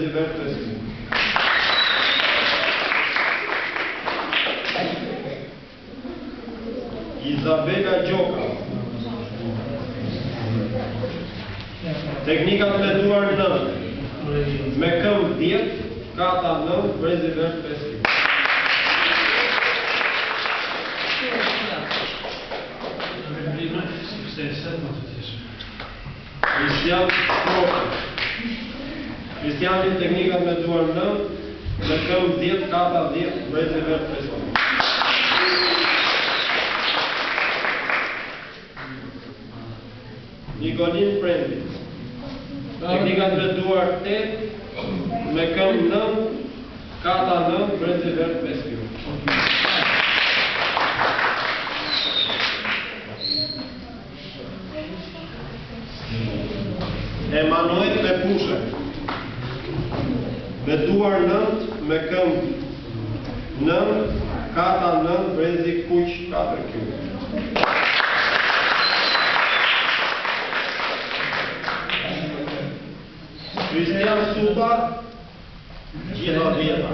brezi verdh 5 kg. Izabela Gjoka. Teknikat me duar 9, me këmbë 10, kata 9, brezi verdh 5 kg. Kristian Proka. Kristiani teknikat me duar 9, me këmbë 10, kata 10, brezi verdh 5 kg. Nikolin Prendi. Teknikat me duar 8, me këmbë 9, kata 9, brezi verdh 5 kg. Emanuel Pepushe. Me duar 9, me këmbë 9, kata 9, brezi kuq 4 kg. Kristian Supa, gjitha dhjeta.